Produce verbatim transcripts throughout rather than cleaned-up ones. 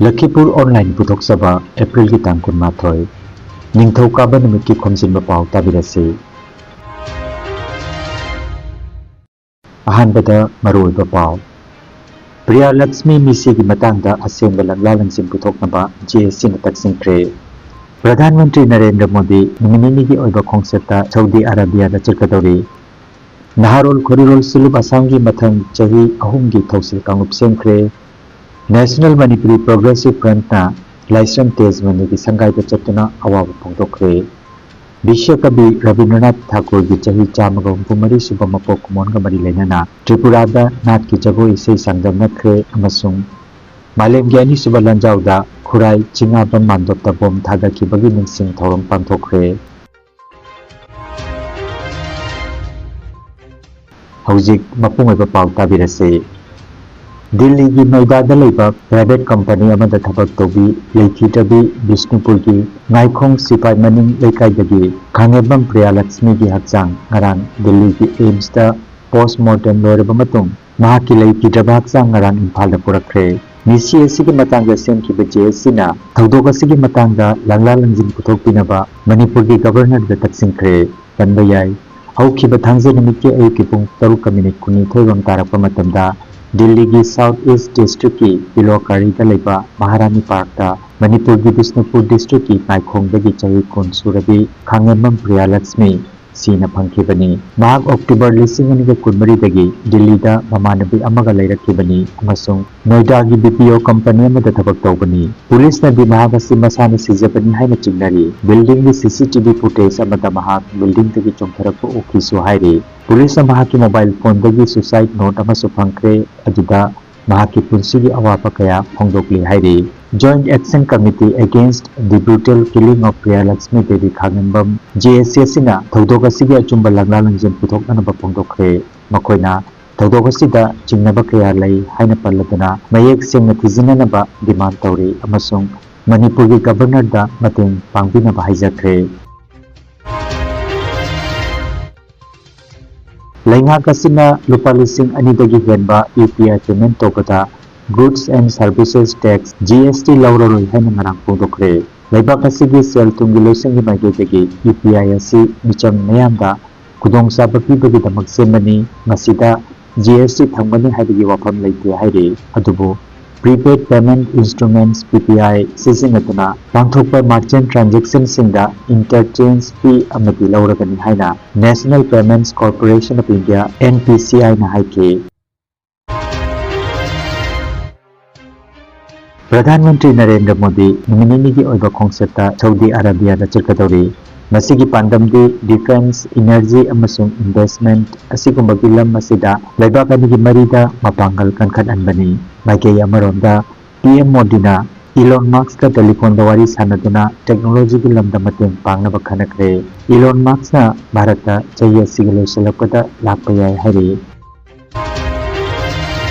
ꯂꯈꯤꯄꯨꯔ online ꯄꯨꯊꯣꯛꯆꯕ, ꯑꯦꯄ꯭ꯔꯤꯜꯒꯤ ꯇꯥꯡ ꯀꯨꯟꯃꯥꯊꯣꯏ, ꯅꯤꯡꯊꯧꯀꯥꯕ ꯅꯨꯃꯤꯠꯀꯤ ꯈꯣꯝꯖꯤꯟꯕ ꯄꯥꯎ ꯇꯥꯕꯤꯔꯁꯤ꯫ ꯑꯍꯥꯟꯕꯗ ꯃꯔꯨꯑꯣꯏꯕ ꯄꯥꯎ꯫ ꯄ꯭ꯔꯤꯌꯥ ꯂꯛꯁꯃꯤ ꯃꯤꯁꯤꯒꯤ ꯃꯇꯥꯡꯗ ꯑꯁꯦꯡꯕ ꯂꯪꯂꯥ ꯂꯪꯁꯤꯟ ꯄꯨꯊꯣꯛꯅꯕ ꯖꯦ ꯑꯦꯁ ꯁꯤꯅ ꯇꯛꯁꯤꯟꯈ꯭ꯔꯦ꯫ ꯄ꯭ꯔꯙꯥꯟ ꯃꯟꯇ꯭ꯔꯤ ꯅꯔꯦꯟꯗ꯭ꯔ ꯃꯣꯗꯤ ꯅꯨꯃꯤꯠ ꯅꯤꯅꯤꯒꯤ ꯑꯣꯏꯕ ꯈꯣꯡꯆꯠꯇ ꯁꯥꯎꯗꯤ ꯑꯔꯥꯕꯤꯌꯥꯗ ꯆꯠꯀꯗꯧꯔꯤ꯫ ꯅꯍꯥꯔꯣꯜ ꯈꯣꯔꯤꯔꯣꯜ ꯁꯤꯂꯨꯞ ꯑꯁꯥꯝꯒꯤ ꯃꯊꯪ ꯆꯍꯤ ꯑꯍꯨꯝꯒꯤ ꯊꯧꯁꯤꯜ ꯀꯥꯡꯂꯨꯞ ꯁꯦꯝꯈ꯭ꯔꯦ꯫ National Manipuri Progressive Frontꯅ ꯂꯥꯏꯁ꯭ꯔꯝ ꯇꯦꯖꯃꯅꯤꯒꯤ ꯁꯪꯒꯥꯏꯗ ꯆꯠꯇꯨꯅ ꯑꯋꯥꯕ ꯐꯣꯡꯗꯣꯛꯈ꯭ꯔꯦ꯫ ꯕꯤꯁ꯭ꯋ ꯀꯕꯤ ꯔꯕꯤꯟꯗ꯭ꯔꯅꯥꯊ ꯊꯥꯀꯨꯔꯒꯤ ꯆꯍꯤ ꯆꯥꯝꯃꯒ ꯍꯨꯝꯐꯨ ꯃꯔꯤ ꯁꯨꯕ ꯃꯄꯣꯛ ꯀꯨꯝꯑꯣꯟꯒ ꯃꯔꯤ ꯂꯩꯅꯅ ꯇ꯭ꯔꯤꯄꯨꯔꯥꯗ ꯅꯥꯠꯀꯤ ꯖꯒꯣꯏ ꯏꯁꯩ ꯆꯥꯡꯗꯝꯅꯈ꯭ꯔꯦ ꯑꯃꯁꯨꯡ ꯃꯥꯂꯦꯝꯒꯤ ꯑꯅꯤꯁꯨꯕ ꯂꯥꯟꯖꯥꯎꯗ ꯈꯨꯔꯥꯏ ꯆꯤꯡꯉꯥꯕꯝ ꯃꯥꯟꯗꯣꯞꯇ ꯕꯣꯝ ꯊꯥꯗꯈꯤꯕꯒꯤ ꯅꯤꯡꯁꯤꯡ ꯊꯧꯔꯝ ꯄꯥꯡꯊꯣꯛꯈ꯭ꯔꯦ꯫ ꯍꯧꯖꯤꯛ ꯃꯄꯨꯡ ꯑꯣꯏꯕ ꯄꯥꯎ ꯇꯥꯕꯤꯔꯁꯤ꯫ ꯗꯤꯜꯂꯤꯒꯤ ꯅꯣꯏꯗꯥꯗ ꯂꯩꯕ private company ꯑꯃꯗ ꯊꯕꯛ ꯇꯧꯕꯤ ꯂꯩꯈꯤꯗ꯭ꯔꯕꯤ ꯕꯤꯁꯅꯨꯄꯨꯔꯒꯤ ꯉꯥꯏꯈꯣꯡ ꯁꯤꯐꯥꯏ ꯃꯅꯤꯡ ꯂꯩꯀꯥꯏꯗꯒꯤ ꯈꯥꯉꯦꯝꯕꯝ ꯄ꯭ꯔꯤꯌꯥꯂꯛꯁꯃꯤꯒꯤ ꯍꯛꯆꯥꯡ ꯉꯔꯥꯡ ꯗꯤꯜꯂꯤꯒꯤ AIIMSꯇ postmortem ꯂꯣꯏꯔꯕ ꯃꯇꯨꯡ ꯃꯍꯥꯛꯀꯤ ꯂꯩꯈꯤꯗ꯭ꯔꯕ ꯍꯛꯆꯥꯡ ꯉꯔꯥꯡ ꯏꯝꯐꯥꯜꯗ ꯄꯨꯔꯛꯈ꯭ꯔꯦ꯫ ꯃꯤꯁꯤ ꯑꯁꯤꯒꯤ ꯃꯇꯥꯡꯗ ꯁꯦꯝꯈꯤꯕ ꯖꯦ ꯑꯦꯁ ꯁꯤꯅ ꯊꯧꯗꯣꯛ ꯑꯁꯤꯒꯤ ꯃꯇꯥꯡꯗ ꯂꯪꯂꯥ ꯂꯪꯖꯤꯟ ꯄꯨꯊꯣꯛꯄꯤꯅꯕ ꯃꯅꯤꯄꯨꯔꯒꯤ Governorꯗ ꯇꯛꯁꯤꯟꯈ꯭ꯔꯦ꯫ ꯄꯟꯕ ꯌꯥꯏ, ꯍꯧꯈꯤꯕ ꯊꯥꯡꯖ ꯅꯨꯃꯤꯠꯀꯤ ꯑꯌꯨꯛꯀꯤ ꯄꯨꯡ ꯇꯔꯨꯛꯀ ꯃꯤꯅꯤꯠ ꯀꯨꯟꯅꯤꯊꯣꯏ ꯔꯣꯝ ꯇꯥꯔꯛꯄ ꯃꯇꯝꯗ ꯗꯤꯜꯂꯤꯒꯤ South East Districtꯀꯤ ꯄꯤꯂꯣꯀꯥꯔꯤꯗ ꯂꯩꯕ ꯃꯍꯥꯔꯥꯅꯤ ꯄꯥꯔꯛꯇ ꯃꯅꯤꯄꯨꯔꯒꯤ ꯕꯤꯁꯅꯨꯄꯨꯔ districtꯀꯤ ꯉꯥꯏꯈꯣꯡꯗꯒꯤ ꯆꯍꯤ ꯀꯨꯟ ꯁꯨꯔꯕꯤ ꯈꯥꯉꯦꯝꯕꯝ ꯄ꯭ꯔꯤꯌꯥꯂꯛꯁꯃꯤ ꯁꯤꯅ ꯐꯪꯈꯤꯕꯅꯤ꯫ ꯃꯍꯥꯛ October ꯂꯤꯁꯤꯡ ꯑꯅꯤꯒ ꯀꯨꯟꯃꯔꯤꯗꯒꯤ ꯗꯤꯜꯂꯤꯗ ꯃꯃꯥꯟꯅꯕꯤ ꯑꯃꯒ ꯂꯩꯔꯛꯈꯤꯕꯅꯤ ꯑꯃꯁꯨꯡ ꯅꯣꯏꯗꯥꯒꯤ B P O company ꯑꯃꯗ ꯊꯕꯛ ꯇꯧꯕꯅꯤ꯫ ꯄꯨꯂꯤꯁꯅꯗꯤ ꯃꯍꯥꯛ ꯑꯁꯤ ꯃꯁꯥꯅ ꯁꯤꯖꯕꯅꯤ ꯍꯥꯏꯅ ꯆꯤꯡꯅꯔꯤ꯫ Buildingꯒꯤ C C T V footage ꯑꯃꯗ ꯃꯍꯥꯛ buildingꯗꯒꯤ ꯆꯣꯡꯊꯔꯛꯄ ꯎꯈꯤꯁꯨ ꯍꯥꯏꯔꯤ꯫ ꯄꯨꯂꯤꯁꯅ ꯃꯍꯥꯛꯀꯤ mobile phoneꯗꯒꯤ suicide note ꯑꯃꯁꯨ ꯐꯪꯈ꯭ꯔꯦ, ꯑꯗꯨꯗ ꯃꯍꯥꯛꯀꯤ ꯄꯨꯟꯁꯤꯒꯤ ꯑꯋꯥꯕ ꯀꯌꯥ ꯐꯣꯡꯗꯣꯛꯂꯤ ꯍꯥꯏꯔꯤ꯫ Joint Action Committee Against the Brutal Killing of Priya Lakshmi Devi ꯈꯥꯉꯦꯝꯕꯝ, J A C ꯑꯁꯤꯅ ꯊꯧꯗꯣꯛ ꯑꯁꯤꯒꯤ ꯑꯆꯨꯝꯕ ꯂꯪꯂꯥ ꯂꯪꯖꯤꯟ ꯄꯨꯊꯣꯛꯅꯅꯕ ꯐꯣꯡꯗꯣꯛꯈ꯭ꯔꯦ꯫ ꯃꯈꯣꯏꯅ ꯊꯧꯗꯣꯛ ꯑꯁꯤꯗ ꯆꯤꯡꯅꯕ ꯀꯌꯥ ꯂꯩ ꯍꯥꯏꯅ ꯄꯜꯂꯗꯨꯅ ꯃꯌꯦꯛ ꯁꯦꯡꯅ ꯊꯤꯖꯤꯟꯅꯅꯕ demand ꯇꯧꯔꯤ ꯑꯃꯁꯨꯡ ꯃꯅꯤꯄꯨꯔꯒꯤ Governorꯗ ꯃꯇꯦꯡ ꯄꯥꯡꯕꯤꯅꯕ ꯍꯥꯏꯖꯈ꯭ꯔꯦ꯫ ꯂꯩꯉꯥꯛ ꯑꯁꯤꯅ ꯂꯨꯄꯥ ꯂꯤꯁꯤꯡ ꯑꯅꯤꯗꯒꯤ ꯍꯦꯟꯕ U P I payment ꯇꯧꯕꯗ Goods and Services Tax, G S T, ꯂꯧꯔꯔꯣꯏ ꯍꯥꯏꯅ ꯉꯔꯥꯡ ꯐꯣꯡꯗꯣꯛꯈ꯭ꯔꯦ꯫ ꯂꯩꯕꯥꯛ ꯑꯁꯤꯒꯤ ꯁꯦꯜ ꯊꯨꯝꯒꯤ ꯂꯣꯏꯁꯪꯒꯤ ꯃꯥꯏꯀꯩꯗꯒꯤ ꯌꯨ ꯄꯤ ꯑꯥꯏ ꯑꯁꯤ ꯃꯤꯆꯝ ꯃꯤꯌꯥꯝꯗ ꯈꯨꯗꯣꯡꯆꯥꯕ ꯄꯤꯕꯒꯤꯗꯃꯛ ꯁꯦꯝꯕꯅꯤ, ꯃꯁꯤꯗ G S T ꯊꯝꯒꯅꯤ ꯍꯥꯏꯕꯒꯤ ꯋꯥꯐꯝ ꯂꯩꯇꯦ ꯍꯥꯏꯔꯤ꯫ ꯑꯗꯨꯕꯨ Prepaid Payment Instruments, P P I, ꯁꯤꯖꯤꯟꯅꯗꯨꯅ ꯄꯥꯡꯊꯣꯛꯄ merchant transactionꯁꯤꯡꯗ interchange fee ꯑꯃꯗꯤ ꯂꯧꯔꯒꯅꯤ ꯍꯥꯏꯅ National Payments Corporation of India, N P C I, ꯅ ꯍꯥꯏꯈꯤ꯫ ꯄ꯭ꯔꯙꯥꯟ ꯃꯟꯇ꯭ꯔꯤ ꯅꯔꯦꯟꯗ꯭ꯔ ꯃꯣꯗꯤ ꯅꯨꯃꯤꯠ ꯅꯤꯅꯤꯒꯤ ꯑꯣꯏꯕ ꯈꯣꯡꯆꯠꯇ ꯁꯥꯎꯗꯤ ꯑꯔꯥꯕꯤꯌꯥꯗ ꯆꯠꯀꯗꯧꯔꯤ꯫ ꯃꯁꯤꯒꯤ ꯄꯥꯟꯗꯝꯗꯤ defence, energy ꯑꯃꯁꯨꯡ investment ꯑꯁꯤꯒꯨꯝꯕꯒꯤ ꯂꯝ ꯑꯁꯤꯗ ꯂꯩꯕꯥꯛ ꯑꯅꯤꯒꯤ ꯃꯔꯤꯗ ꯃꯄꯥꯡꯒꯜ ꯀꯟꯈꯠꯍꯟꯕꯅꯤ꯫ ꯃꯥꯏꯀꯩ ꯑꯃꯔꯣꯝꯗ, P M ꯃꯣꯗꯤꯅ Elon Muskꯀ telephone ꯗ ꯋꯥꯔꯤ ꯁꯥꯟꯅꯗꯨꯅ technologyꯒꯤ ꯂꯝꯗ ꯃꯇꯦꯡ ꯄꯥꯡꯅꯕ ꯈꯟꯅꯈ꯭ꯔꯦ꯫ Elon Muskꯅ ꯚꯥꯔꯠꯇ ꯆꯍꯤ ꯑꯁꯤꯒꯤ ꯂꯣꯏꯁꯤꯜꯂꯛꯄꯗ ꯂꯥꯛꯄ ꯌꯥꯏ ꯍꯥꯏꯔꯤ꯫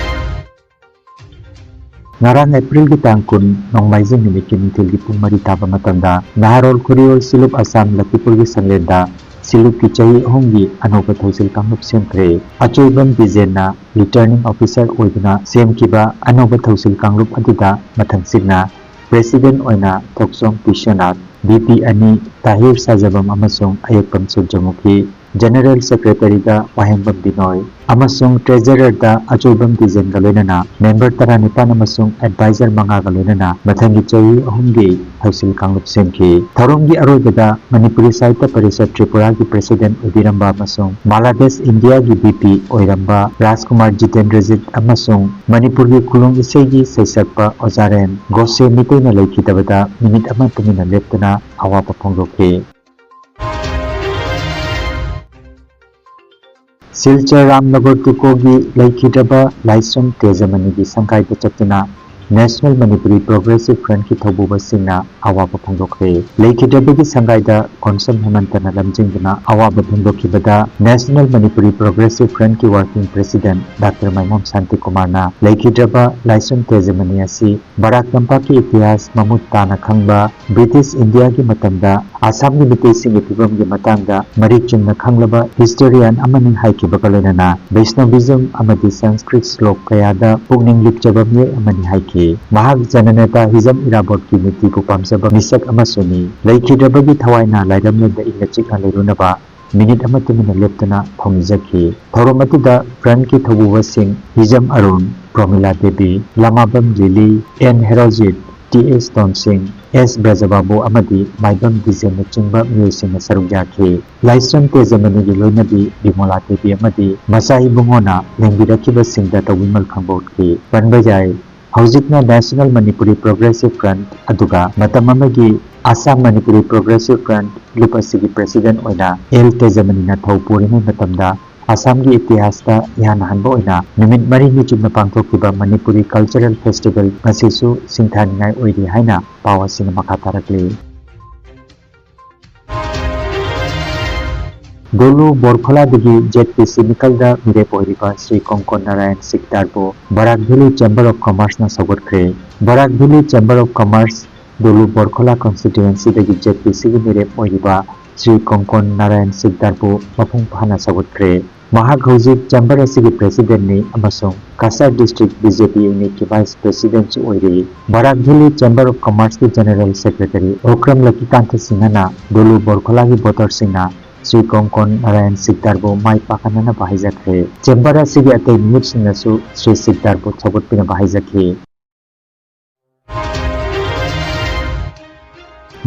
ꯉꯔꯥꯡ Aprilꯒꯤ ꯇꯥꯡ ꯀꯨꯟ, ꯅꯣꯡꯃꯥꯏꯖꯤꯡ ꯅꯨꯃꯤꯠꯀꯤ ꯅꯨꯡꯊꯤꯜꯒꯤ ꯄꯨꯡ ꯃꯔꯤ ꯇꯥꯕ ꯃꯇꯝꯗ ꯅꯍꯥꯔꯣꯜ ꯈꯨꯔꯤꯌꯣꯜ ꯁꯤꯂꯨꯞ ꯑꯁꯥꯝ ꯂꯈꯤꯄꯨꯔꯒꯤ ꯁꯪꯂꯦꯟꯗ ꯁꯤꯂꯨꯞꯀꯤ ꯆꯍꯤ ꯑꯍꯨꯝꯒꯤ ꯑꯅꯧꯕ ꯊꯧꯁꯤꯜ ꯀꯥꯡꯂꯨꯞ ꯁꯦꯝꯈ꯭ꯔꯦ꯫ ꯑꯆꯣꯏꯕꯝ ꯕꯤꯖꯦꯟꯅ returning officer ꯑꯣꯏꯗꯨꯅ ꯁꯦꯝꯈꯤꯕ ꯑꯅꯧꯕ ꯊꯧꯁꯤꯜ ꯀꯥꯡꯂꯨꯞ ꯑꯗꯨꯗ ꯃꯊꯪꯁꯤꯠꯅ president ꯑꯣꯏꯅ ꯊꯣꯛꯆꯣꯝ ꯕꯤꯁ꯭ꯋꯅꯥꯊ, V P ꯑꯅꯤ ꯇꯥꯍꯤꯔ ꯁꯥꯖꯕꯝ ꯑꯃꯁꯨꯡ ꯑꯌꯦꯛꯄꯝ ꯁꯨꯔꯖꯃꯨꯈꯤ, general secretaryꯗ ꯋꯥꯍꯦꯡꯕꯝ ꯕꯤꯅꯣꯏ ꯑꯃꯁꯨꯡ treasurerꯗ ꯑꯆꯣꯏꯕꯝ ꯕꯤꯖꯦꯟꯒ ꯂꯣꯏꯅꯅ member ꯇꯔꯥꯅꯤꯄꯥꯟ ꯑꯃꯁꯨꯡ advisor ꯃꯉꯥꯒ ꯂꯣꯏꯅꯅ ꯃꯊꯪꯒꯤ ꯆꯍꯤ ꯑꯍꯨꯝꯒꯤ ꯊꯧꯁꯤꯜ ꯀꯥꯡꯂꯨꯞ ꯁꯦꯝꯈꯤ꯫ ꯊꯧꯔꯝꯒꯤ ꯑꯔꯣꯏꯕꯗ ꯃꯅꯤꯄꯨꯔꯤ ꯁꯥꯍꯤꯇ꯭ꯌ ꯄꯔꯤꯁꯠ ꯇ꯭ꯔꯤꯄꯨꯔꯥꯒꯤ president ꯑꯣꯏꯕꯤꯔꯝꯕ ꯑꯃꯁꯨꯡ ꯃꯥꯂꯥꯗꯦꯁ ꯏꯟꯗꯤꯌꯥꯒꯤ V P ꯑꯣꯏꯔꯝꯕ ꯔꯥꯖꯀꯨꯃꯥꯔ ꯖꯤꯇꯦꯟꯗ꯭ꯔꯖꯤꯠ ꯑꯃꯁꯨꯡ ꯃꯅꯤꯄꯨꯔꯒꯤ ꯈꯨꯂꯣꯡ ꯏꯁꯩꯒꯤ ꯁꯩꯁꯛꯄ ꯑꯣꯖꯥ ꯔꯦꯟ ꯒꯣꯁꯦ ꯃꯤꯇꯩꯅ ꯂꯩꯈꯤꯗꯕꯗ ꯃꯤꯅꯤꯠ ꯑꯃ ꯇꯨꯃꯤꯟꯅ ꯂꯦꯞꯇꯨꯅ ꯑꯋꯥꯕ ꯐꯣꯡꯗꯣꯛꯈꯤ꯫ ꯁꯤꯜꯆꯔ ꯔꯥꯝꯅꯒꯔ ꯇꯨꯀꯣꯒꯤ ꯂꯩꯈꯤꯗ꯭ꯔꯕ ꯂꯥꯏꯁ꯭ꯔꯝ ꯇꯦꯖꯃꯅꯤꯒꯤ ꯁꯪꯒꯥꯏꯗ ꯆꯠꯇꯨꯅ National Manipuri Progressive Front ꯀꯤ ꯊꯧꯄꯨꯕꯁꯤꯡꯅ ꯑꯋꯥꯕ ꯐꯣꯡꯗꯣꯛꯈ꯭ꯔꯦ꯫ ꯂꯩꯈꯤꯗ꯭ꯔꯕꯒꯤ ꯁꯪꯒꯥꯏꯗ ꯀꯣꯟꯁꯝ ꯍꯦꯃꯟꯇꯅ ꯂꯝꯖꯤꯡꯗꯨꯅ ꯑꯋꯥꯕ ꯐꯣꯡꯗꯣꯛꯈꯤꯕꯗ National Manipuri Progressive Front ꯀꯤ Working President Doctor ꯃꯥꯏꯃꯣꯝ ꯁꯥꯟꯇꯤꯀꯨꯃꯥꯔꯅ ꯂꯩꯈꯤꯗ꯭ꯔꯕ ꯂꯥꯏꯁ꯭ꯔꯝ ꯇꯦꯖꯃꯅꯤ ꯑꯁꯤ ꯕꯔꯥꯛ ꯇꯝꯄꯥꯛꯀꯤ ꯏꯇꯤꯍꯥꯁ ꯃꯃꯨꯠ ꯇꯥꯅ ꯈꯪꯕ, ꯕ꯭ꯔꯤꯇꯤꯁ ꯏꯟꯗꯤꯌꯥꯒꯤ ꯃꯇꯝꯗ ꯑꯁꯥꯝꯒꯤ ꯃꯤꯇꯩꯁꯤꯡꯒꯤ ꯐꯤꯕꯝꯒꯤ ꯃꯇꯥꯡꯗ ꯃꯔꯤꯛ ꯆꯨꯝꯅ ꯈꯪꯂꯕ historian ꯑꯃꯅꯤ ꯍꯥꯏꯈꯤꯕꯒ ꯂꯣꯏꯅꯅ Vaishnavism ꯑꯃꯗꯤ Sanskrit ꯁ꯭ꯂꯣꯛ ꯀꯌꯥꯗ ꯄꯨꯛꯅꯤꯡ ꯂꯨꯞꯆꯕ ꯃꯤꯑꯣꯏ ꯑꯃꯅꯤ ꯍꯥꯏꯈꯤ꯫ ꯃꯍꯥꯛ ꯖꯅꯅꯦꯇꯥ ꯍꯤꯖꯝ ꯏꯔꯥꯕꯣꯠꯀꯤ ꯅꯤꯇꯤꯕꯨ ꯄꯥꯝꯖꯕ ꯃꯤꯁꯛ ꯑꯃꯁꯨꯅꯤ꯫ ꯂꯩꯈꯤꯗ꯭ꯔꯕꯒꯤ ꯊꯋꯥꯏꯅ ꯂꯥꯏꯔꯝꯂꯦꯟꯗ ꯏꯪꯅ ꯆꯤꯛꯅ ꯂꯩꯔꯨꯅꯕ ꯃꯤꯅꯤꯠ ꯑꯃ ꯇꯨꯃꯤꯟꯅ ꯂꯦꯞꯇꯅ ꯊꯧꯅꯤꯖꯈꯤ꯫ ꯊꯧꯔꯝ ꯑꯗꯨꯗ front ꯀꯤ ꯊꯧꯄꯨꯕꯁꯤꯡ ꯍꯤꯖꯝ ꯑꯔꯨꯟ, ꯄ꯭ꯔꯣꯃꯤꯂꯥ ꯗꯦꯕꯤ, ꯂꯃꯥꯕꯝ ꯂꯤꯂꯤ, ꯑꯦꯟ ꯍꯦꯔꯣꯖꯤꯠ, ꯇꯤ ꯑꯦꯁ ꯇꯣꯟꯁꯤꯡ, ꯑꯦꯁ ꯕ꯭ꯔꯖꯕꯥꯕꯨ ꯑꯃꯗꯤ ꯃꯥꯏꯕꯝ ꯗꯤꯖꯦꯟꯅꯆꯤꯡꯕ ꯃꯤꯑꯣꯏꯁꯤꯡꯅ ꯁꯔꯨꯛ ꯌꯥꯈꯤ꯫ ꯂꯥꯏꯁ꯭ꯔꯝ ꯇꯦꯖꯃꯅꯤꯒꯤ ꯂꯣꯏꯅꯕꯤ ꯕꯤꯃꯣꯂꯥ ꯗꯦꯕꯤ ꯑꯃꯗꯤ ꯃꯆꯥ ꯏꯕꯨꯡꯉꯣꯅ ꯂꯦꯡꯕꯤꯔꯛꯈꯤꯕꯁꯤꯡꯗ ꯇꯧꯕꯤꯃꯜ ꯈꯪꯕ ꯎꯠꯈꯤ꯫ ꯄꯟꯕ ꯌꯥꯏ, ꯍꯧꯖꯤꯛꯅ National Manipuri Progressive Front ꯑꯗꯨꯒ ꯃꯇꯝ ꯑꯃꯒꯤ Assam Manipuri Progressive Front ꯂꯨꯞ ꯑꯁꯤꯒꯤ president ꯑꯣꯏꯅ ꯑꯦꯜ ꯇꯦꯖꯃꯅꯤꯅ ꯊꯧ ꯄꯨꯔꯤꯉꯩ ꯃꯇꯝꯗ ꯑꯁꯥꯝꯒꯤ ꯏꯇꯤꯍꯥꯁꯇ ꯏꯍꯥꯟ ꯍꯥꯟꯕ ꯑꯣꯏꯅ ꯅꯨꯃꯤꯠ ꯃꯔꯤꯅꯤ ꯆꯨꯞꯅ ꯄꯥꯡꯊꯣꯛꯈꯤꯕ ꯃꯅꯤꯄꯨꯔꯤ cultural festival ꯉꯁꯤꯁꯨ ꯁꯤꯡꯊꯥꯅꯤꯡꯉꯥꯏ ꯑꯣꯏꯔꯤ ꯍꯥꯏꯅ ꯄꯥꯎ ꯑꯁꯤꯅ ꯃꯈꯥ ꯇꯥꯔꯛꯂꯤ꯫ ꯗꯣꯂꯨ ꯕꯣꯔꯈꯣꯂꯥꯗꯒꯤ ꯖꯦꯠ ꯄꯤ ꯁꯤ ꯃꯤꯈꯜꯗ ꯃꯤꯔꯦꯞ ꯑꯣꯏꯔꯤꯕ ꯁ꯭ꯔꯤ ꯀꯣꯡꯀꯣꯟ ꯅꯥꯔꯥꯌꯟ ꯁꯤꯛꯗꯥꯔꯕꯨ ꯕꯔꯥꯛ ꯚꯦꯂꯤ Chamber of Commerceꯅ ꯁꯧꯒꯠꯈ꯭ꯔꯦ꯫ Barak valley Chamber of Commerce Dolu Borkhola constituencyꯗꯒꯤ ꯖꯦꯠ ꯄꯤ ꯁꯤꯒꯤ ꯃꯤꯔꯦꯞ ꯑꯣꯏꯔꯤꯕ ꯁ꯭ꯔꯤ ꯀꯣꯡꯀꯣꯟ ꯅꯥꯔꯥꯌꯟ ꯁꯤꯛꯗꯥꯔꯕꯨ ꯃꯄꯨꯡ ꯐꯥꯅ ꯁꯧꯒꯠꯈ꯭ꯔꯦ꯫ ꯃꯍꯥꯛ ꯍꯧꯖꯤꯛ chamber ꯑꯁꯤꯒꯤ presidentꯅꯤ ꯑꯃꯁꯨꯡ Cachar district B J P unitꯀꯤ vice presidentꯁꯨ ꯑꯣꯏꯔꯤ꯫ ꯕꯔꯥꯛ ꯚꯦꯂꯤ Chamber of Commerceꯀꯤ general secretary ꯑꯣꯀ꯭ꯔꯝ ꯂꯀꯤꯀꯥꯟꯊ ꯁꯤꯡꯍꯅ ꯗꯣꯂꯨ ꯕꯣꯔꯈꯣꯂꯥꯒꯤ voterꯁꯤꯡꯅ ꯁ꯭ꯔꯤ ꯀꯣꯡꯀꯣꯟ ꯅꯥꯔꯥꯌꯟ ꯁꯤꯛꯗꯥꯔꯕꯨ ꯃꯥꯏ ꯄꯥꯛꯍꯟꯅꯅꯕ ꯍꯥꯏꯖꯈ꯭ꯔꯦ꯫ Chamber ꯑꯁꯤꯒꯤ ꯑꯇꯩ ꯃꯤꯍꯨꯠꯁꯤꯡꯅꯁꯨ ꯁ꯭ꯔꯤ ꯁꯤꯛꯗꯥꯔꯕꯨ ꯁꯧꯒꯠꯄꯤꯅꯕ ꯍꯥꯏꯖꯈꯤ꯫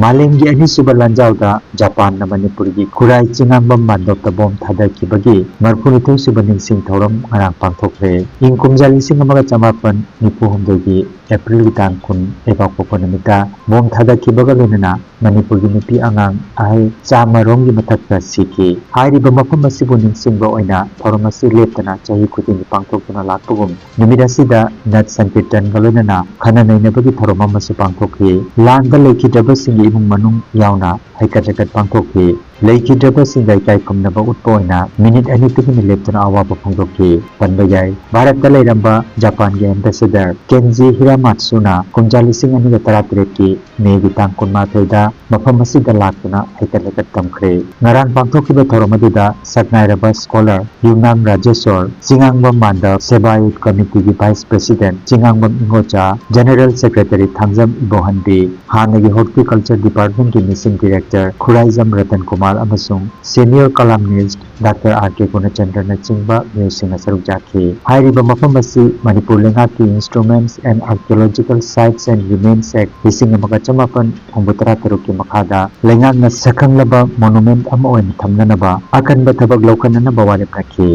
ꯃꯥꯂꯦꯝꯒꯤ ꯑꯅꯤꯁꯨꯕ ꯂꯥꯟꯖꯥꯎꯗ ꯖꯄꯥꯟꯅ ꯃꯅꯤꯄꯨꯔꯒꯤ ꯈꯨꯔꯥꯏ ꯆꯤꯉꯥꯡꯕꯝ ꯃꯥꯟꯗꯣꯞꯇ ꯕꯣꯝ ꯊꯥꯗꯈꯤꯕꯒꯤ ꯃꯔꯤꯐꯨꯅꯤꯊꯣꯏ ꯁꯨꯕ ꯅꯤꯡꯁꯤꯡ ꯊꯧꯔꯝ ꯉꯔꯥꯡ ꯄꯥꯡꯊꯣꯛꯈ꯭ꯔꯦ꯫ ꯏꯪ ꯀꯨꯝꯖꯥ ꯂꯤꯁꯤꯡ ꯑꯃꯒ ꯆꯃꯥꯄꯟ ꯅꯤꯐꯨ ꯍꯨꯝꯗꯣꯏꯒꯤ ꯑꯦꯄ꯭ꯔꯤꯜꯒꯤ ꯇꯥꯡ ꯀꯨꯟ ꯂꯩꯕꯥꯛꯄꯣꯛꯄ ꯅꯨꯃꯤꯠꯇ ꯕꯣꯝ ꯊꯥꯗꯈꯤꯕꯒ ꯂꯣꯏꯅꯅ ꯃꯅꯤꯄꯨꯔꯒꯤ ꯅꯨꯄꯤ ꯑꯉꯥꯡ ꯑꯍꯜ ꯆꯥꯝꯃ ꯔꯣꯝꯒꯤ ꯃꯊꯛꯇ ꯁꯤꯈꯤ꯫ ꯍꯥꯏꯔꯤꯕ ꯃꯐꯝ ꯑꯁꯤꯕꯨ ꯅꯤꯡꯁꯤꯡꯕ ꯑꯣꯏꯅ ꯊꯧꯔꯝ ꯑꯁꯤ ꯂꯦꯞꯇꯅ ꯆꯍꯤ ꯈꯨꯗꯤꯡꯒꯤ ꯄꯥꯡꯊꯣꯛꯇꯨꯅ ꯂꯥꯛꯄꯒꯨꯝ, ꯅꯨꯃꯤꯠ ꯑꯁꯤꯗ ꯅꯠ ꯁꯪꯀꯤꯔꯇꯟꯒ ꯂꯣꯏꯅꯅ ꯈꯟꯅ ꯅꯩꯅꯕꯒꯤ ꯊꯧꯔꯝ ꯑꯃꯁꯨ ꯄꯥꯡꯊꯣꯛꯈꯤ꯫ ꯂꯥꯟꯗ ꯂꯩꯈꯤꯗ꯭ꯔꯕꯁꯤꯡꯒꯤ ꯏꯃꯨꯡ ꯃꯅꯨꯡ ꯌꯥꯎꯅ ꯍꯩꯀꯠ ꯂꯩꯀꯠ ꯄꯥꯡꯊꯣꯛꯈꯤ꯫ ꯂꯩꯈꯤꯗ꯭ꯔꯕꯁꯤꯡꯗ ꯏꯀꯥꯏ ꯈꯨꯝꯅꯕ ꯎꯠꯄ ꯑꯣꯏꯅ ꯃꯤꯅꯤꯠ ꯑꯅꯤ ꯇꯨꯃꯤꯟꯅ ꯂꯦꯞꯇꯨꯅ ꯑꯋꯥꯕ ꯐꯣꯡꯗꯣꯛꯈꯤ꯫ ꯄꯟꯕ ꯌꯥꯏ, ꯚꯥꯔꯠꯇ ꯂꯩꯔꯝꯕ ꯖꯄꯥꯟꯒꯤ ꯑꯦꯝꯕꯦꯁꯦꯗꯔ ꯀꯦꯟꯖꯤ ꯍꯤꯔꯥꯃꯥꯠꯁꯨꯅ ꯀꯨꯝꯖꯥ ꯂꯤꯁꯤꯡ ꯑꯅꯤꯒ ꯇꯔꯥꯇꯔꯦꯠꯀꯤ ꯃꯦꯒꯤ ꯇꯥꯡ ꯀꯨꯟꯃꯥꯊꯣꯏꯗ ꯃꯐꯝ ꯑꯁꯤꯗ ꯂꯥꯛꯇꯨꯅ ꯍꯩꯀꯠ ꯂꯩꯀꯠ ꯇꯝꯈ꯭ꯔꯦ꯫ ꯉꯔꯥꯡ ꯄꯥꯡꯊꯣꯛꯈꯤꯕ ꯊꯧꯔꯝ ꯑꯗꯨꯗ ꯁꯛꯅꯥꯏꯔꯕ ꯁ꯭ꯀꯣꯂꯔ ꯌꯨꯝꯅꯥꯝ ꯔꯥꯖꯦꯁꯣꯔ, ꯆꯤꯉꯥꯡꯕꯝ ꯃꯥꯟꯗꯞ ꯁꯦꯕꯥꯌꯨꯠ ꯀꯃꯤꯇꯤꯒꯤ vice president Chingangbam Ingocha, general secretary Thangjam Ibohanbi, ꯍꯥꯟꯅꯒꯤ ꯍꯣꯔꯇꯤꯀꯜꯆꯔ ꯗꯤꯄꯥꯔꯠꯃꯦꯟꯠꯀꯤ ꯃꯤꯁꯤꯡ ꯗꯤꯔꯦꯛꯇꯔ ꯈꯨꯔꯥꯏꯖꯝ ꯔꯇꯟ ꯀꯨꯃꯥꯔ ꯑꯃꯁꯨꯡ senior columnist doctor R K ꯒꯨꯅꯆꯟꯗ꯭ꯔꯅꯆꯤꯡꯕ ꯃꯤꯑꯣꯏꯁꯤꯡꯅ ꯁꯔꯨꯛ ꯌꯥꯈꯤ꯫ ꯍꯥꯏꯔꯤꯕ ꯃꯐꯝ ꯑꯁꯤ ꯃꯅꯤꯄꯨꯔ ꯂꯩꯉꯥꯛꯀꯤ Instruments and Archaeological Sites and Remains Act ꯂꯤꯁꯤꯡ ꯑꯃꯒ ꯆꯃꯥꯄꯟ ꯍꯨꯝꯐꯨꯇꯔꯥ ꯇꯔꯨꯛꯀꯤ ꯃꯈꯥꯗ ꯂꯩꯉꯥꯛꯅ ꯁꯛꯈꯪꯂꯕ ꯃꯣꯅꯨꯃꯦꯟꯠ ꯑꯃ ꯑꯣꯏꯅ ꯊꯝꯅꯅꯕ ꯑꯀꯟꯕ ꯊꯕꯛ ꯂꯧꯈꯠꯅꯅꯕ ꯋꯥꯔꯦꯞ ꯅꯈꯤ꯫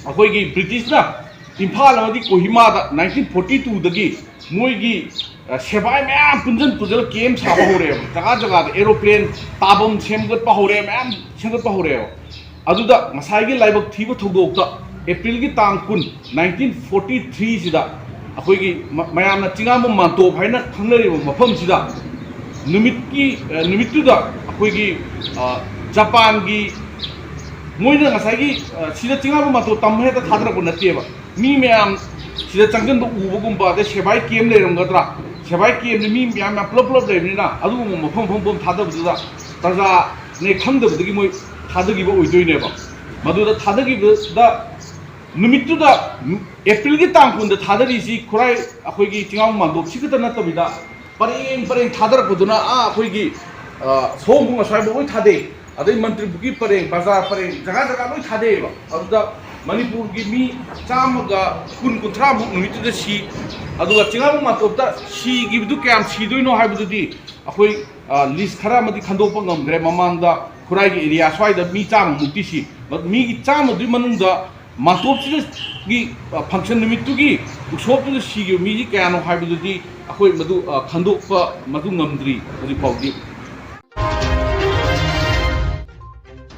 ꯑꯩꯈꯣꯏꯒꯤ ꯕ꯭ꯔꯤꯇꯤꯁꯅ ꯏꯝꯐꯥꯜ ꯑꯃꯗꯤ ꯀꯣꯍꯤꯃꯥꯗ ꯅꯥꯏꯟꯇꯤꯟ ꯐꯣꯔꯇꯤ ꯇꯨꯗꯒꯤ ꯃꯣꯏꯒꯤ ꯁꯦꯕꯥꯏ ꯃꯌꯥꯝ ꯄꯨꯟꯁꯤꯟ ꯄꯨꯟꯁꯤꯜꯂ ꯀꯦꯝ ꯁꯥꯕ ꯍꯧꯔꯛꯑꯦꯕ꯫ ꯖꯒꯥ ꯖꯒꯥꯗ ꯑꯦꯔꯣꯄ꯭ꯂꯦꯟ ꯇꯥꯐꯝ ꯁꯦꯝꯒꯠꯄ ꯍꯧꯔꯛꯑꯦ, ꯃꯌꯥꯝ ꯁꯦꯝꯒꯠꯄ ꯍꯧꯔꯛꯑꯦꯕ꯫ ꯑꯗꯨꯗ ꯉꯁꯥꯏꯒꯤ ꯂꯥꯏꯕꯛ ꯊꯤꯕ ꯊꯧꯗꯣꯛꯇ ꯑꯦꯄ꯭ꯔꯤꯜꯒꯤ ꯇꯥꯡ ꯀꯨꯟ, ꯅꯥꯏꯟꯇꯤꯟ ꯐꯣꯔꯇꯤ ꯊ꯭ꯔꯤꯁꯤꯗ ꯑꯩꯈꯣꯏꯒꯤ ꯃ- ꯃꯌꯥꯝꯅ ꯆꯤꯉꯥꯝꯕꯝ ꯃꯥꯟꯇꯣꯞ ꯍꯥꯏꯅ ꯈꯪꯅꯔꯤꯕ ꯃꯐꯝꯁꯤꯗ ꯅꯨꯃꯤꯠꯀꯤ ꯑ, ꯅꯨꯃꯤꯠꯇꯨꯗ ꯑꯩꯈꯣꯏꯒꯤ ꯑ, ꯖꯄꯥꯟꯒꯤ ꯃꯣꯏꯅ ꯉꯁꯥꯏꯒꯤ ꯑ, ꯁꯤꯗ ꯆꯤꯉꯥꯝꯕꯝ ꯃꯥꯟꯇꯣꯞ ꯇꯝ ꯍꯦꯛꯇ ꯊꯥꯗꯔꯛꯄ ꯅꯠꯇꯦꯕ꯫ ꯃꯤ ꯃꯌꯥꯝ ꯁꯤꯗ ꯆꯪꯁꯤꯟꯕ ꯎꯕꯒꯨꯝꯕ, ꯑꯗꯩ ꯁꯦꯕꯥꯏ ꯀꯦꯝ ꯂꯩꯔꯝꯒꯗ꯭ꯔꯥ, ꯁꯦꯕꯥꯏ ꯀꯦꯝꯁꯦ ꯃꯤ ꯃꯌꯥꯝ ꯃꯌꯥꯝ ꯄꯨꯂꯞ ꯄꯨꯂꯞ ꯂꯩꯕꯅꯤꯅ ꯑꯗꯨꯒꯨꯝꯕ ꯃꯐꯝ ꯃꯐꯝ ꯃꯐꯝ ꯊꯥꯗꯕꯗꯨꯗ ꯄ꯭ꯔꯖꯥꯅꯦ ꯈꯪꯗꯕꯗꯒꯤ ꯃꯣꯏ ꯊꯥꯗꯈꯤꯕ ꯑꯣꯏꯗꯣꯏꯅꯦꯕ꯫ ꯃꯗꯨꯗ ꯊꯥꯗꯈꯤꯕꯗ ꯅꯨꯃꯤꯠꯇꯨꯗ ꯑꯦꯄ꯭ꯔꯤꯜꯒꯤ ꯇꯥꯡ ꯀꯨꯟꯗ ꯊꯥꯗꯔꯤꯁꯤ ꯈꯨꯔꯥꯏ ꯑꯩꯈꯣꯏꯒꯤ ꯆꯤꯉꯥꯝꯕꯝ ꯃꯥꯟꯗꯣꯞꯁꯤ ꯈꯛꯇ ꯅꯠꯇꯕꯤꯗ ꯄꯔꯦꯡ ꯄꯔꯦꯡ ꯊꯥꯗꯔꯛꯄꯗꯨꯅ ꯑꯥ ꯑꯩꯈꯣꯏꯒꯤ ꯑ, ꯁꯑꯣꯝꯕꯨꯡ ꯑꯁ꯭ꯋꯥꯏꯐꯥꯎ ꯂꯣꯏ ꯊꯥꯗꯩ꯫ ꯑꯗꯩ ꯃꯟꯇ꯭ꯔꯤꯄꯨꯈ꯭ꯔꯤ ꯄꯔꯦꯡ, ꯕꯖꯥꯔ ꯄꯔꯦꯡ, ꯖꯒꯥ ꯖꯒꯥ ꯂꯣꯏ ꯊꯥꯗꯩꯑꯕ꯫ ꯑꯗꯨꯗ ꯃꯅꯤꯄꯨꯔꯒꯤ ꯃꯤ ꯆꯥꯝꯃꯒ ꯀꯨꯟ, ꯀꯨꯟꯊ꯭ꯔꯥꯃꯨꯛ ꯅꯨꯃꯤꯠꯇꯨꯗ ꯁꯤ꯫ ꯑꯗꯨꯒ ꯆꯤꯡꯉꯥꯃꯨꯛ ꯃꯥꯟꯇꯣꯞꯇ ꯁꯤꯈꯤꯕꯗꯨ ꯀꯌꯥꯝ ꯁꯤꯗꯣꯏꯅꯣ ꯍꯥꯏꯕꯗꯨꯗꯤ ꯑꯩꯈꯣꯏ, ꯑ, ꯂꯤꯁ ꯈꯔ ꯑꯃꯗꯤ ꯈꯟꯗꯣꯛꯄ ꯉꯝꯈ꯭ꯔꯦ꯫ ꯃꯃꯥꯡꯗ ꯈꯨꯔꯥꯏꯒꯤ ꯑꯦꯔꯤꯌꯥ ꯁ꯭ꯋꯥꯏꯗ ꯃꯤ ꯆꯥꯝꯃꯃꯨꯛꯇꯤ ꯁꯤ꯫ ꯃꯤꯒꯤ ꯆꯥꯝꯃꯗꯨꯒꯤ ꯃꯅꯨꯡꯗ ꯃꯥꯟꯇꯣꯞꯁꯤꯗꯒꯤ, ꯑ, ꯐꯪꯁꯟ ꯅꯨꯃꯤꯠꯇꯨꯒꯤ ꯎꯁꯣꯞꯇꯨꯗ ꯁꯤꯈꯤꯕ ꯃꯤꯁꯤ ꯀꯌꯥꯅꯣ ꯍꯥꯏꯕꯗꯨꯗꯤ ꯑꯩꯈꯣꯏ ꯃꯗꯨ, ꯑ, ꯈꯟꯗꯣꯛꯄ ꯃꯗꯨ ꯉꯝꯗ꯭ꯔꯤ ꯍꯧꯖꯤꯛ ꯐꯥꯎꯗꯤ꯫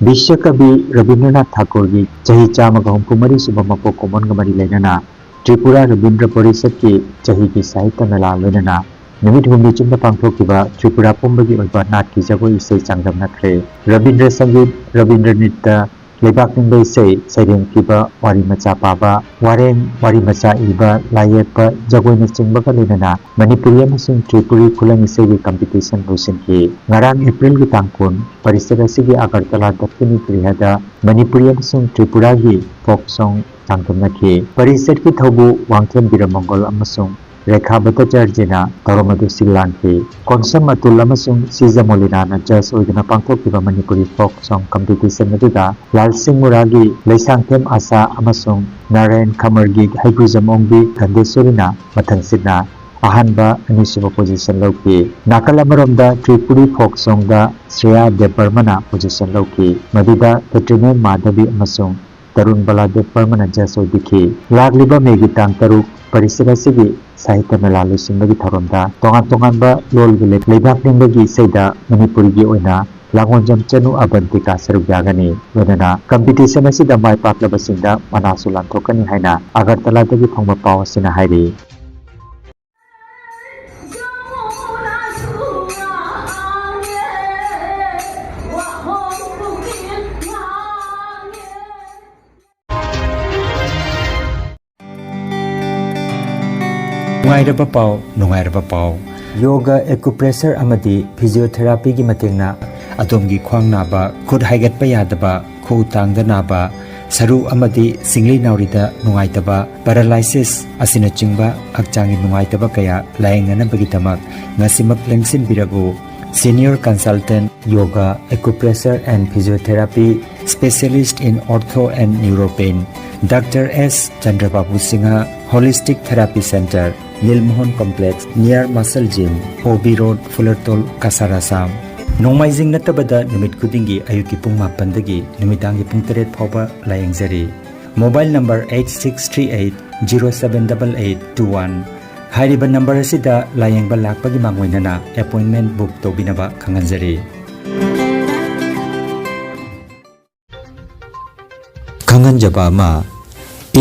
ꯕꯤꯁ꯭ꯋꯀꯕꯤ ꯔꯕꯤꯟꯗ꯭ꯔꯅꯥꯊ ꯊꯥꯀꯨꯔꯒꯤ ꯆꯍꯤ ꯆꯥꯝꯃꯒ ꯍꯨꯝꯐꯨ ꯃꯔꯤ ꯁꯨꯕ ꯃꯄꯣꯛ ꯀꯨꯝꯑꯣꯟꯒ ꯃꯔꯤ ꯂꯩꯅꯅ ꯇ꯭ꯔꯤꯄꯨꯔꯥ ꯔꯕꯤꯟꯗ꯭ꯔ ꯄꯔꯤꯁꯠꯀꯤ ꯆꯍꯤꯒꯤ ꯁꯥꯍꯤꯇ꯭ꯌ ꯃꯦꯂꯥ ꯂꯣꯏꯅꯅ ꯅꯨꯃꯤꯠ ꯍꯨꯝꯅꯤ ꯆꯨꯞꯅ ꯄꯥꯡꯊꯣꯛꯈꯤꯕ ꯇ꯭ꯔꯤꯄꯨꯔꯥ ꯄꯨꯝꯕꯒꯤ ꯑꯣꯏꯕ ꯅꯥꯠꯀꯤ ꯖꯒꯣꯏ ꯏꯁꯩ ꯆꯥꯡꯗꯝꯅꯈ꯭ꯔꯦ꯫ ꯔꯕꯤꯟꯗ꯭ꯔ ꯁꯪꯒꯤꯠ, ꯔꯕꯤꯟꯗ꯭ꯔ ꯅ꯭ꯔꯤꯇ꯭ꯌ, ꯂꯩꯕꯥꯛ ꯅꯤꯡꯕ ꯏꯁꯩ, ꯁꯩꯔꯦꯡ ꯊꯤꯕ, ꯋꯥꯔꯤ ꯃꯆꯥ ꯄꯥꯕ, ꯋꯥꯔꯦꯡ, ꯋꯥꯔꯤ ꯃꯆꯥ ꯏꯕ, ꯂꯥꯏ ꯌꯦꯛꯄ, ꯖꯒꯣꯏꯅꯆꯤꯡꯕꯒ ꯂꯣꯏꯅꯅ ꯃꯅꯤꯄꯨꯔꯤ ꯑꯃꯁꯨꯡ ꯇ꯭ꯔꯤꯄꯨꯔꯤ ꯈꯨꯂꯪ ꯏꯁꯩꯒꯤ ꯀꯝꯄꯤꯇꯤꯁꯟ ꯂꯣꯏꯁꯤꯟꯈꯤ꯫ ꯉꯔꯥꯡ ꯑꯦꯄ꯭ꯔꯤꯜꯒꯤ ꯇꯥꯡ ꯀꯨꯟ, ꯄꯔꯤꯁꯠ ꯑꯁꯤꯒꯤ ꯑꯒꯔꯇꯂꯥ ꯗꯛꯈꯤꯅꯤ ꯒ꯭ꯔꯤꯍꯗ ꯃꯅꯤꯄꯨꯔꯤ ꯑꯃꯁꯨꯡ ꯇ꯭ꯔꯤꯄꯨꯔꯥꯒꯤ ꯐꯣꯛ ꯁꯣꯡ ꯆꯥꯡꯗꯝꯅꯈꯤ꯫ ꯄꯔꯤꯁꯠꯀꯤ ꯊꯧꯕꯨ ꯋꯥꯡꯈꯦꯝ ꯕꯤꯔꯃꯪꯒꯣꯜ ꯑꯃꯁꯨꯡ ꯔꯦꯈꯥ ꯚꯠꯇꯥꯆꯥꯔꯖꯤꯅ ꯊꯧꯔꯝ ꯑꯗꯨ ꯁꯤꯜ ꯂꯥꯡꯈꯤ꯫ ꯀꯣꯟꯁꯝ ꯑꯇꯨꯜ ꯑꯃꯁꯨꯡ ꯁꯤꯖ ꯃꯣꯂꯤꯅꯥꯅ ꯖꯖ ꯑꯣꯏꯗꯨꯅ ꯄꯥꯡꯊꯣꯛꯈꯤꯕ ꯃꯅꯤꯄꯨꯔꯤ ꯐꯣꯛ ꯁꯣꯡ ꯀꯝꯄꯤꯇꯤꯁꯟ ꯑꯗꯨꯗ ꯂꯥꯜꯁꯤꯡ ꯃꯨꯔꯥꯒꯤ ꯂꯩꯁꯥꯡꯊꯦꯝ ꯑꯥꯁꯥ ꯑꯃꯁꯨꯡ ꯅꯥꯔꯥꯌꯟ ꯈꯃꯔꯒꯤ ꯍꯩꯒ꯭ꯔꯨꯖꯝ ꯑꯣꯡꯕꯤ ꯒꯟꯗꯦꯁꯣꯔꯤꯅ ꯃꯊꯪꯁꯤꯠꯅ ꯑꯍꯥꯟꯕ, ꯑꯅꯤꯁꯨꯕ ꯄꯣꯖꯤꯁꯟ ꯂꯧꯈꯤ꯫ ꯅꯥꯀꯜ ꯑꯃꯔꯣꯝꯗ ꯇ꯭ꯔꯤꯄꯨꯔꯤ ꯐꯣꯛ ꯁꯣꯡꯗ ꯁ꯭ꯔꯦꯌꯥ ꯗꯦꯕꯕꯔꯃꯅ ꯄꯣꯖꯤꯁꯟ ꯂꯧꯈꯤ, ꯃꯗꯨꯗ ꯀꯦꯇ꯭ꯔꯤꯅꯦ ꯃꯥꯙꯕꯤ ꯑꯃꯁꯨꯡ ꯇꯔꯨꯟ ꯕꯂꯥꯗꯦꯕ ꯕꯔꯃꯅ ꯖꯖ ꯑꯣꯏꯕꯤꯈꯤ꯫ ꯂꯥꯛꯂꯤꯕ ꯃꯦꯒꯤ ꯇꯥꯡ ꯇꯔꯨꯛ ꯄꯔꯤꯁꯠ ꯑꯁꯤꯒꯤ ꯁꯥꯍꯤꯇ꯭ꯌ ꯃꯦꯂꯥ ꯂꯣꯏꯁꯤꯟꯕꯒꯤ ꯊꯧꯔꯝꯗ ꯇꯣꯉꯥꯟ ꯇꯣꯉꯥꯟꯕ ꯂꯣꯜꯒꯤ ꯂꯩ-, ꯂꯩꯕꯥꯛ ꯅꯤꯡꯕꯒꯤ ꯏꯁꯩꯗ ꯃꯅꯤꯄꯨꯔꯤꯒꯤ ꯑꯣꯏꯅ ꯂꯥꯡꯒꯣꯟꯖꯝ ꯆꯅꯨ ꯑꯕꯟꯇꯤꯀꯥ ꯁꯔꯨꯛ ꯌꯥꯒꯅꯤ꯫ ꯂꯣꯏꯅꯅ ꯀꯝꯄꯤꯇꯤꯁꯟ ꯑꯁꯤꯗ ꯃꯥꯏ ꯄꯥꯛꯂꯕꯁꯤꯡꯗ ꯃꯅꯥꯁꯨ ꯂꯥꯟꯊꯣꯛꯀꯅꯤ ꯍꯥꯏꯅ ꯑꯒꯔꯇꯂꯥꯗꯒꯤ ꯐꯪꯕ ꯄꯥꯎ ꯑꯁꯤꯅ ꯍꯥꯏꯔꯤ꯫ ꯅꯨꯡꯉꯥꯏꯔꯕ ꯄꯥꯎ, ꯅꯨꯡꯉꯥꯏꯔꯕ ꯄꯥꯎ꯫ ꯌꯣꯒ, ꯑꯦꯀꯨꯄ꯭ꯔꯦꯁꯔ ꯑꯃꯗꯤ ꯐꯤꯖꯤꯑꯣꯊꯦꯔꯥꯄꯤꯒꯤ ꯃꯇꯦꯡꯅ ꯑꯗꯣꯝꯒꯤ ꯈ꯭ꯋꯥꯡ ꯅꯥꯕ, ꯈꯨꯠ ꯍꯥꯏꯒꯠꯄ ꯌꯥꯗꯕ, ꯈꯨꯎ ꯇꯥꯡꯗ ꯅꯥꯕ, ꯁꯔꯨ ꯑꯃꯗꯤ ꯁꯤꯡꯂꯤ ꯅꯥꯎꯔꯤꯗ ꯅꯨꯡꯉꯥꯏꯇꯕ, ꯄꯦꯔꯥꯂꯥꯏꯁꯤꯁ ꯑꯁꯤꯅꯆꯤꯡꯕ ꯍꯛꯆꯥꯡꯒꯤ ꯅꯨꯡꯉꯥꯏꯇꯕ ꯀꯌꯥ ꯂꯥꯌꯦꯡꯅꯅꯕꯒꯤꯗꯃꯛ ꯉꯁꯤꯃꯛ ꯂꯦꯡꯁꯤꯟꯕꯤꯔꯛꯎ꯫ Senior Consultant Yoga, Acupressure and Physiotherapy, Specialist in Ortho and Neuropain, Doctor S Chandrababu Singha, Holistic Therapy Center, Lilmohon Complex, near Muscle Gym, O B Road, Fulartol, Kasar, Assam꯫ ꯅꯣꯡꯃꯥꯏꯖꯤꯡ ꯅꯠꯇꯕꯗ ꯅꯨꯃꯤꯠ ꯈꯨꯗꯤꯡꯒꯤ ꯑꯌꯨꯛꯀꯤ ꯄꯨꯡ ꯃꯥꯄꯟꯗꯒꯤ ꯅꯨꯃꯤꯗꯥꯡꯒꯤ ꯄꯨꯡ ꯇꯔꯦꯠ ꯐꯥꯎꯕ ꯂꯥꯌꯦꯡꯖꯔꯤ꯫ Mobile number eight six three eight zero seven double eight two one꯫ ꯍꯥꯏꯔꯤꯕ ꯅꯝꯕꯔ ꯑꯁꯤꯗ ꯂꯥꯌꯦꯡꯕ ꯂꯥꯛꯄꯒꯤ ꯃꯥꯡꯑꯣꯏꯅꯅ ꯑꯦꯄꯣꯏꯟꯃꯦꯟ ꯕꯨꯛ ꯇꯧꯕꯤꯅꯕ ꯈꯪꯍꯟꯖꯔꯤ꯫ ꯈꯪꯍꯟꯖꯕ ꯑꯃ,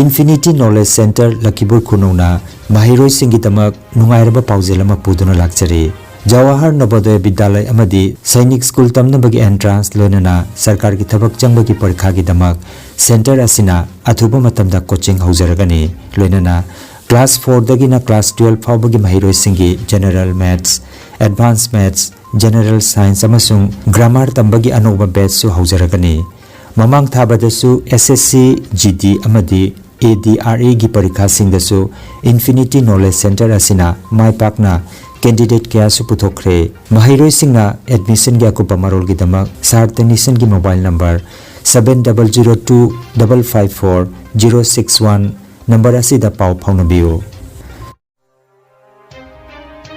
Infinity Knowledge Center ꯂꯈꯤꯕꯨꯔ ꯈꯨꯅꯧꯅ ꯃꯍꯩꯔꯣꯏꯁꯤꯡꯒꯤꯗꯃꯛ ꯅꯨꯡꯉꯥꯏꯔꯕ ꯄꯥꯎꯖꯦꯜ ꯑꯃ ꯄꯨꯗꯨꯅ ꯂꯥꯛꯆꯔꯤ꯫ ꯖꯋꯥꯍꯔ ꯅꯕꯣꯗꯌ ꯕꯤꯗ꯭ꯌꯥꯂꯌ ꯑꯃꯗꯤ ꯁꯩꯅꯤꯛ ꯁ꯭ꯀꯨꯜ ꯇꯝꯅꯕꯒꯤ ꯑꯦꯟꯇ꯭ꯔꯥꯟꯁ ꯂꯣꯏꯅꯅ ꯁꯔꯀꯥꯔꯒꯤ ꯊꯕꯛ ꯆꯪꯕꯒꯤ ꯄꯔꯤꯈꯥꯒꯤꯗꯃꯛ ꯁꯦꯟꯇꯔ ꯑꯁꯤꯅ ꯑꯊꯨꯕ ꯃꯇꯝꯗ ꯀꯣꯆꯤꯡ ꯍꯧꯖꯔꯒꯅꯤ꯫ ꯂꯣꯏꯅꯅ ꯀ꯭ꯂꯥꯁ ꯐꯣꯔꯗꯒꯤꯅ ꯀ꯭ꯂꯥꯁ ꯇꯨꯌꯦꯜꯐ ꯐꯥꯎꯕꯒꯤ ꯃꯍꯩꯔꯣꯏꯁꯤꯡꯒꯤ general maths, advance maths, general science ꯑꯃꯁꯨꯡ ꯒ꯭ꯔꯥꯃꯥꯔ ꯇꯝꯕꯒꯤ ꯑꯅꯧꯕ ꯕꯦꯆꯁꯨ ꯍꯧꯖꯔꯒꯅꯤ꯫ ꯃꯃꯥꯡ ꯊꯥꯕꯗꯁꯨ ꯑꯦꯁ ꯑꯦꯁ ꯁꯤ, ꯖꯤ ꯗꯤ ꯑꯃꯗꯤ ꯑꯦ ꯗꯤ ꯑꯥꯔ ꯏꯒꯤ ꯄꯔꯤꯈꯥꯁꯤꯡꯗꯁꯨ Infinity Knowledge Center ꯑꯁꯤꯅ ꯃꯥꯏ ꯄꯥꯛꯅ ꯀꯦꯟꯗꯤꯗꯦꯠ ꯀꯌꯥꯁꯨ ꯄꯨꯊꯣꯛꯈ꯭ꯔꯦ꯫ ꯃꯍꯩꯔꯣꯏꯁꯤꯡꯅ ꯑꯦꯗꯃꯤꯁꯟꯒꯤ ꯑꯀꯨꯞꯄ ꯃꯔꯣꯜꯒꯤꯗꯃꯛ ꯁꯥꯔ ꯇꯦꯅꯤꯁꯟꯒꯤ mobile number seven double zero two double five four zero six one number ꯑꯁꯤꯗ ꯄꯥꯎ ꯐꯥꯎꯅꯕꯤꯌꯨ꯫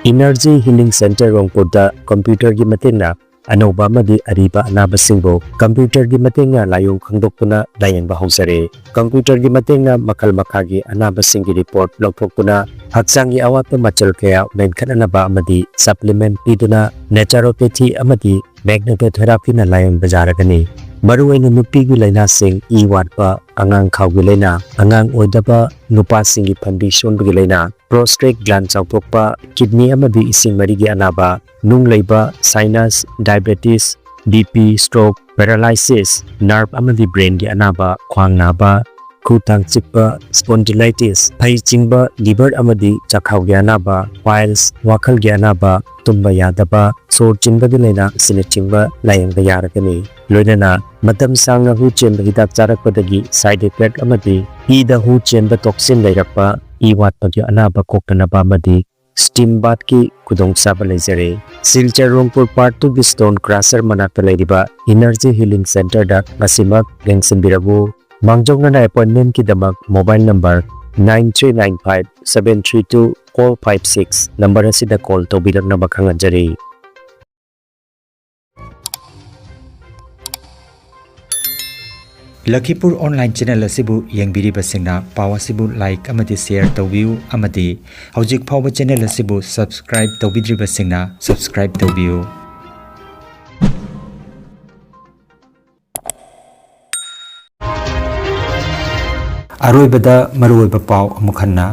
Energy Healing Center ꯔꯣꯡꯄꯨꯔꯗ ꯀꯝꯄ꯭ꯌꯨꯇꯔꯒꯤ ꯃꯇꯦꯡꯅ ꯑꯅꯧꯕ ꯑꯃꯗꯤ ꯑꯔꯤꯕ ꯑꯅꯥꯕꯁꯤꯡꯕꯨ ꯀꯝꯄ꯭ꯌꯨꯇꯔꯒꯤ ꯃꯇꯦꯡꯅ ꯂꯥꯏꯑꯣꯡ ꯈꯪꯗꯣꯛꯇꯨꯅ ꯂꯥꯌꯦꯡꯕ ꯍꯧꯖꯔꯦ꯫ ꯀꯝꯄ꯭ꯌꯨꯇꯔꯒꯤ ꯃꯇꯦꯡꯅ ꯃꯈꯜ ꯃꯈꯥꯒꯤ ꯑꯅꯥꯕꯁꯤꯡꯒꯤ ꯔꯤꯄꯣꯔꯠ ꯂꯧꯊꯣꯛꯇꯨꯅ ꯍꯛꯆꯥꯡꯒꯤ ꯑꯋꯥꯠꯄ ꯃꯆꯜ ꯀꯌꯥ ꯃꯦꯟꯈꯠꯅꯅꯕ ꯑꯃꯗꯤ ꯁꯄ꯭ꯂꯤꯃꯦꯟꯠ ꯄꯤꯗꯨꯅ ꯅꯦꯆꯔꯣꯄꯦꯊꯤ ꯑꯃꯗꯤ ꯃꯦꯒꯅꯦꯇꯣꯊꯦꯔꯥꯄꯤꯅ ꯂꯥꯌꯦꯡꯕ ꯌꯥꯔꯒꯅꯤ꯫ ꯃꯔꯨꯑꯣꯏꯅ ꯅꯨꯄꯤꯒꯤ ꯂꯥꯏꯅꯥꯁꯤꯡ, ꯏ ꯋꯥꯠꯄ, ꯑꯉꯥꯡ ꯈꯥꯎꯒꯤ ꯂꯥꯏꯅꯥ, ꯑꯉꯥꯡ ꯑꯣꯏꯗꯕ, ꯅꯨꯄꯥꯁꯤꯡꯒꯤ ꯐꯟꯕꯤ ꯁꯣꯟꯕꯒꯤ ꯂꯥꯏꯅꯥ, ꯄ꯭ꯔꯣꯁꯇꯦꯠ ꯒ꯭ꯂꯥꯟ ꯆꯥꯎꯊꯣꯛꯄ, ꯀꯤꯗꯅꯤ ꯑꯃꯗꯤ ꯏꯁꯤꯡ ꯃꯔꯤꯒꯤ ꯑꯅꯥꯕ, ꯅꯨꯡ ꯂꯩꯕ, sinus, diabetes, B P, stroke, paralysis, nerve ꯑꯃꯗꯤ ꯕ꯭ꯔꯦꯟꯒꯤ ꯑꯅꯥꯕ, ꯈ꯭ꯋꯥꯡ ꯅꯥꯕ, ꯈꯨ ꯊꯥꯡ ꯆꯤꯛꯄ, ꯁ꯭ꯄꯣꯟꯗꯤꯂꯥꯏꯇꯤꯁ, ꯐꯩ ꯆꯤꯡꯕ, ꯂꯤꯚꯔ ꯑꯃꯗꯤ ꯆꯥꯛꯈꯥꯎꯒꯤ ꯑꯅꯥꯕ, ꯄꯥꯏꯜꯁ, ꯋꯥꯈꯜꯒꯤ ꯑꯅꯥꯕ, ꯇꯨꯝꯕ ꯌꯥꯗꯕ, ꯁꯣꯔ ꯆꯤꯟꯕꯒꯤ ꯂꯥꯏꯅꯥ ꯑꯁꯤꯅꯆꯤꯡꯕ ꯂꯥꯌꯦꯡꯕ ꯌꯥꯔꯒꯅꯤ꯫ ꯂꯣꯏꯅꯅ ꯃꯇꯝ ꯁꯥꯡꯅ ꯍꯨ ꯆꯦꯟꯕ ꯍꯤꯗꯥꯛ ꯆꯥꯔꯛꯄꯗꯒꯤ ꯁꯥꯏꯗ ꯏꯐꯦꯛ ꯑꯃꯗꯤ ꯏꯗ ꯍꯨ ꯆꯦꯟꯕ ꯇꯣꯛꯁꯤꯟ ꯂꯩꯔꯛꯄ, ꯏ ꯋꯥꯠꯄꯒꯤ ꯑꯅꯥꯕ ꯀꯣꯛꯇꯅꯕ ꯑꯃꯗꯤ ꯁ꯭ꯇꯤꯝ ꯕꯥꯊꯀꯤ ꯈꯨꯗꯣꯡꯆꯥꯕ ꯂꯩꯖꯔꯦ꯫ ꯁꯤꯜꯆꯔ ꯔꯣꯡꯄꯨꯔ Part Two ꯒꯤ Stone Crusher ꯃꯅꯥꯛꯇ ꯂꯩꯔꯤꯕ Energy Healing Centre ꯗ ꯉꯁꯤꯃꯛ ꯌꯦꯡꯁꯤꯟꯕꯤꯔꯛꯎ꯫ ꯃꯥꯡꯖꯧꯅꯅ appointment ꯀꯤꯗꯃꯛ mobile number nine three nine five seven three two four five six number ꯑꯁꯤꯗ call ꯇꯧꯕꯤꯔꯛꯅꯕ ꯈꯪꯍꯟꯖꯔꯤ꯫ ꯂꯈꯤꯄꯨꯔ online channel ꯑꯁꯤꯕꯨ ꯌꯦꯡꯕꯤꯔꯤꯕꯁꯤꯡꯅ ꯄꯥꯎ ꯑꯁꯤꯕꯨ like ꯑꯃꯗꯤ share ꯇꯧꯕꯤꯌꯨ ꯑꯃꯗꯤ ꯍꯧꯖꯤꯛ ꯐꯥꯎꯕ channel ꯑꯁꯤꯕꯨ subscribe ꯇꯧꯕꯤꯗ꯭ꯔꯤꯕꯁꯤꯡꯅ subscribe ꯇꯧꯕꯤꯌꯨ꯫ ꯑꯔꯣꯏꯕꯗ ꯃꯔꯨꯑꯣꯏꯕ ꯄꯥꯎ ꯑꯃꯨꯛ ꯍꯟꯅ꯫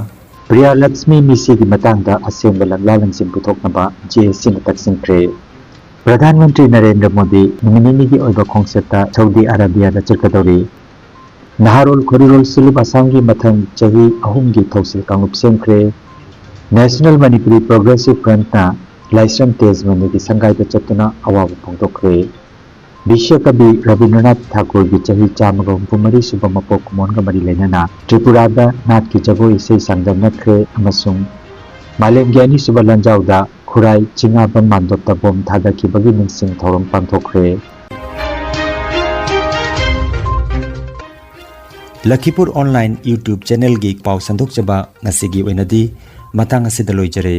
ꯄ꯭ꯔꯤꯌꯥ ꯂꯛꯁꯃꯤ ꯃꯤꯁꯤꯒꯤ ꯃꯇꯥꯡꯗ ꯑꯁꯦꯡꯕ ꯂꯛꯂꯥ ꯂꯪꯁꯤꯟ ꯄꯨꯊꯣꯛꯅꯕ J A C ꯅ ꯇꯛꯁꯤꯟꯈ꯭ꯔꯦ꯫ ꯄ꯭ꯔꯙꯥꯟ ꯃꯟꯇ꯭ꯔꯤ ꯅꯔꯦꯟꯗ꯭ꯔ ꯃꯣꯗꯤ ꯅꯨꯃꯤꯠ ꯅꯤꯅꯤꯒꯤ ꯑꯣꯏꯕ ꯈꯣꯡꯆꯠꯇ ꯁꯥꯎꯗꯤ ꯑꯔꯥꯕꯤꯌꯥꯗ ꯆꯠꯀꯗꯧꯔꯤ꯫ ꯅꯍꯥꯔꯣꯜ ꯈꯣꯔꯤꯔꯣꯜ ꯁꯤꯂꯨꯞ ꯑꯁꯥꯝꯒꯤ ꯃꯊꯪ ꯆꯍꯤ ꯑꯍꯨꯝꯒꯤ ꯊꯧꯁꯤꯜ ꯀꯥꯡꯂꯨꯞ ꯁꯦꯝꯈ꯭ꯔꯦ꯫ National Manipuri Progressive Front ꯅ ꯂꯥꯏꯁ꯭ꯔꯝ ꯇꯦꯖꯃꯅꯤꯒꯤ ꯁꯪꯒꯥꯏꯗ ꯆꯠꯇꯨꯅ ꯑꯋꯥꯕ ꯐꯣꯡꯗꯣꯛꯈ꯭ꯔꯦ꯫ ꯕꯤꯁ꯭ꯋ ꯀꯕꯤ ꯔꯕꯤꯟꯗ꯭ꯔꯅꯥꯊ ꯊꯥꯀꯨꯔꯒꯤ ꯆꯍꯤ ꯆꯥꯝꯃꯒ ꯍꯨꯝꯐꯨ ꯃꯔꯤ ꯁꯨꯕ ꯃꯄꯣꯛ ꯀꯨꯝꯑꯣꯟꯒ ꯃꯔꯤ ꯂꯩꯅꯅ ꯇ꯭ꯔꯤꯄꯨꯔꯥꯗ ꯅꯥꯠꯀꯤ ꯖꯒꯣꯏ ꯏꯁꯩ ꯆꯥꯡꯗꯝꯅꯈ꯭ꯔꯦ ꯑꯃꯁꯨꯡ ꯃꯥꯂꯦꯝꯒꯤ ꯑꯅꯤꯁꯨꯕ ꯂꯥꯟꯖꯥꯎꯗ ꯈꯨꯔꯥꯏ ꯆꯤꯡꯉꯥꯕꯝ ꯃꯥꯟꯗꯣꯞꯇ ꯕꯣꯝ ꯊꯥꯗꯈꯤꯕꯒꯤ ꯅꯤꯡꯁꯤꯡ ꯊꯧꯔꯝ ꯄꯥꯡꯊꯣꯛꯈ꯭ꯔꯦ꯫ ꯂꯈꯤꯄꯨꯔ online YouTube channel ꯒꯤ ꯄꯥꯎ ꯁꯟꯗꯣꯛꯆꯕ ꯉꯁꯤꯒꯤ ꯑꯣꯏꯅꯗꯤ ꯃꯇꯥꯡ ꯑꯁꯤꯗ ꯂꯣꯏꯖꯔꯦ꯫